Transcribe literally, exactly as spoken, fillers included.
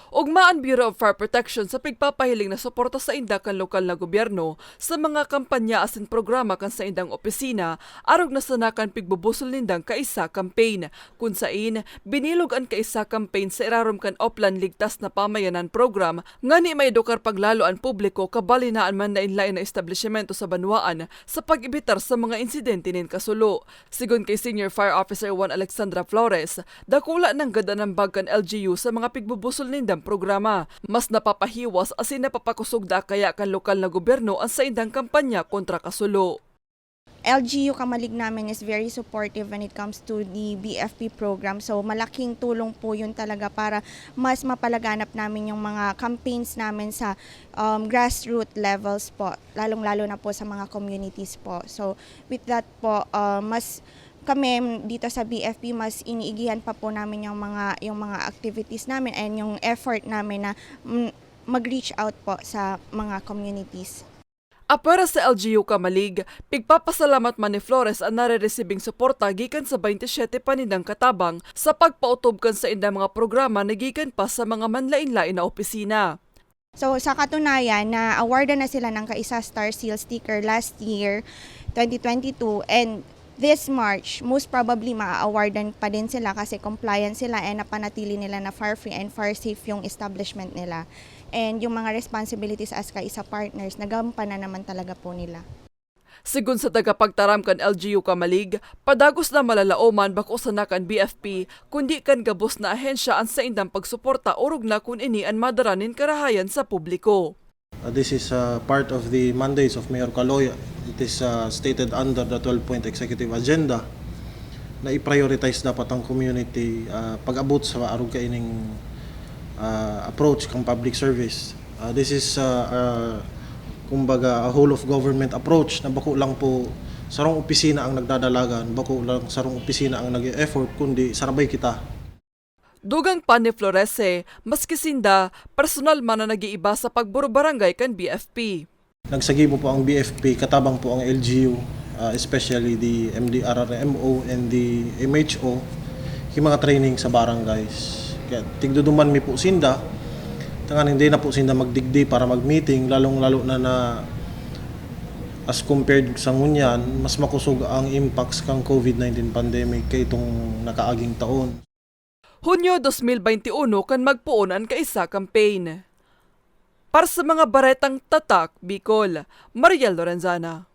Ugma an Bureau of Fire Protection sa pigpapahiling na suporta sainda kan lokal na gobyerno sa mga kampanya asin programa kan saindang opisina, arog na sana kan pigbubusol nindang Kaisa Campaign, kun sain binilog an Kaisa Campaign sa irarom kan Oplan Ligtas na Pamayanan Program, ngani maedukar paglalo an publiko, kabali na an manlaen-laen na establisimento sa banwaan sa pag-ebitar sa mga insidente nin kasulo. Sigon kay Senior Fire Officer one Alexandra Flores, dakula nanggad an ambag kan L G U sa mga pigbubusol nindang programa. Mas napapahiwas asin napapakosog da kaya kan lokal na gobyerno an saindang kampanya kontra kasulo. L G U Kamalig namin is very supportive when it comes to the B F P program. So, malaking tulong po yun talaga para mas mapalaganap namin yung mga campaigns namin sa um, grassroots levels po, lalong-lalo na po sa mga communities po. So, with that po, uh, mas kami dito sa B F P, mas iniigihan pa po namin yung mga, yung mga activities namin and yung effort namin na mm, mag-reach out po sa mga communities. Apwera sa L G U Kamalig, pigpapasalamat man ni Flores an nareresibing suporta gikan sa baynte siyete pa nindang katabang sa pagpaotob kan saindang mga programa na gikan pa sa mga manlaen-laen na opisina. So, sa katunayan, na-awardan na sila ng Kaisa Star Seal Sticker last year, twenty twenty-two, and this March, most probably, maa-awardan pa din sila kasi compliant sila and napanatili nila na fire-free and fire-safe yung establishment nila. And yung mga responsibilities as Kaisa partners, nagampanan naman talaga po nila. Sigon sa tagapagtaram kan L G U Kamalig, padagos na malalaoman bako sana kan B F P, kundi kan gabos na ahensya an saindang pagsuporta orog na kun ini an madara nin karahayan sa publiko. Uh, This is uh, part of the mandates of Mayor Caloy. It is uh, stated under the twelve-point executive agenda na i-prioritize dapat ang community uh, pag-abot sa arog kaining uh, approach kang public service. Uh, this is uh, uh, kumbaga a whole of government approach na bako lang po sarong opisina ang nagdadalagan, bako lang sarong opisina ang nag-effort, kundi sarabay kita. Dugang pa ni Florese, maski sinda, personal man na nag-iiba sa pagburubarangay kan B F P. Nagsagibo po ang B F P, katabang po ang L G U, uh, especially the M D R R M O and the M H O, yung mga training sa barangays. Kaya tigduduman mi po sinda, tanganing di na po sinda magdigdi para mag-meeting, lalong-lalo na na as compared sa ngunyan, mas makusog ang impacts kang COVID nineteen pandemic kay itong nakaaging taon. Hunyo dos mil baynte uno kan magpoon an Kaisa Campaign. Para sa mga baretang Tatak Bicol, Mariel Lorenzana.